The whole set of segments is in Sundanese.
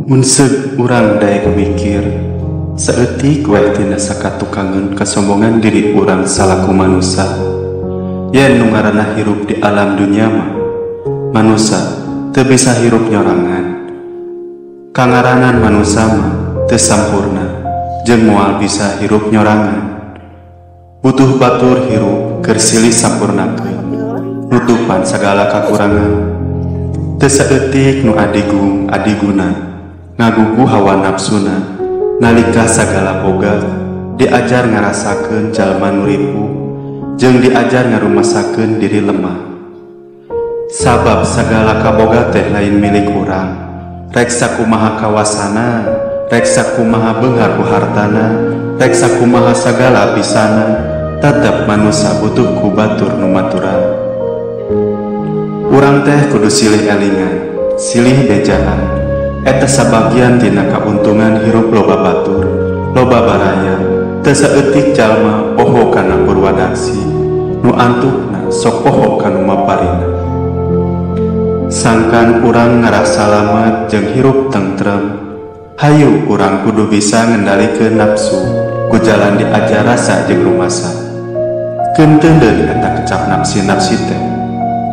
Mun seug urang daek mikir, saeutik we tina sakatukangeun kasombongan diri urang salaku manusa. Yen nu ngaranna hirup di alam dunya mah, manusa teu bisa hirup nyorangan. Kangaranan manusa mah teu sampurna jeung moal bisa hirup nyorangan. Butuh batur hirup keur silih sampurnakeun, nutupan sagala kakurangan. Teu saeutik nu adigung adiguna, ngagugu hawa nafsuna, nalika sagala boga diajar ngarasakeun jalma nu ripuh, jeung diajar ngarumasakeun diri lemah. Sabab sagala kaboga teh lain milik urang, rek sakumaha kawasana, rek sakumaha beunghar ku hartana, rek sakumaha sagala pisana, tetep manusa butuh ku batur nu maturan. Urang teh kudu silih elingan, silih bejaan. Eta sabagian tina kauntungan hirup loba batur, loba baraya. Teu saeutik jalma poho kana purwadaksi, nu antukna sok poho kana maparina. Sangkan urang ngarasa salamet jeung hirup tentrem, hayu urang kudu bisa ngendalikeun nafsu ku jalan diajar rasa jeung rumasa. Keunteundeun eta kecap nafsi-nafsi teh.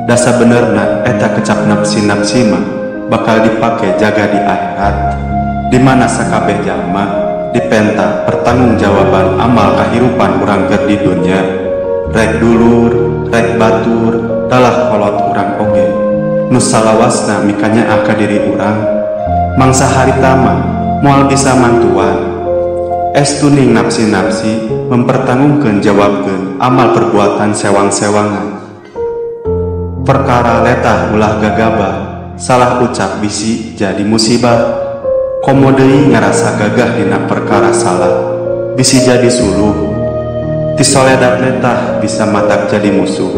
Da sabenerna eta kecap nafsi-nafsi mah bakal dipake jaga di akhirat, di mana sakabeh jalma dipenta pertanggungjawaban amal kahirupan urang keur di dunya. Rek dulur, rek batur, dalah kolot urang oge. Nu salawasna mikanyaah ka diri urang, mangsa harita mah moal bisa mantuan. Estuning nafsi-nafsi mempertangungkeun jawabkeun amal perbuatan sewang-sewangan. Perkara letah ulah gagabah, salah ucap bisi jadi musibah. Komo deui ngarasa gagah dina perkara salah, bisi jadi suluh. Ti soledat letah bisa matak jadi musuh.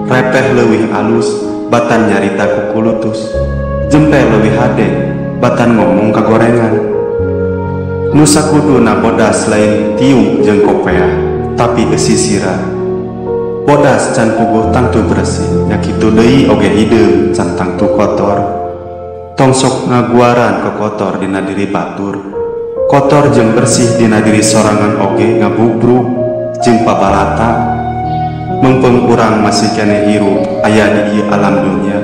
Repeh leuwih alus, batan nyarita kukulutus. Jempe leuwih hade, batan ngomong kagorengan. Nu sakuduna bodas lain tiung jeung kopea, tapi eusi sirah. Bodas can puguh tangtu bersih, nya kitu deui oge hideung can tangtu kotor. Tong sok ngaguaran kokotor dina diri batur. Kotor jeung bersih dina diri sorangan oge ngabubruk jeung pabalata. Meungpeung urang masih keneh hirup aya di ieu alam dunya,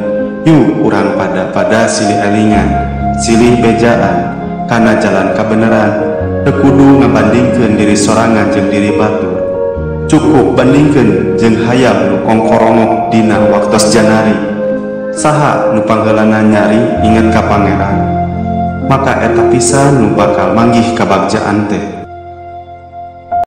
yuk urang pada-pada silih elingan, silih bejaan kana jalan kabeneran. Teu kudu ngabandingkeun diri sorangan jeung diri batur. Cukup bandingkeun jeung hayam nu kongkorongok dina waktos janari. Saha nu pangheulana nyari inget ka pangeran, maka eta pisan nu bakal manggih kabagjaan teh.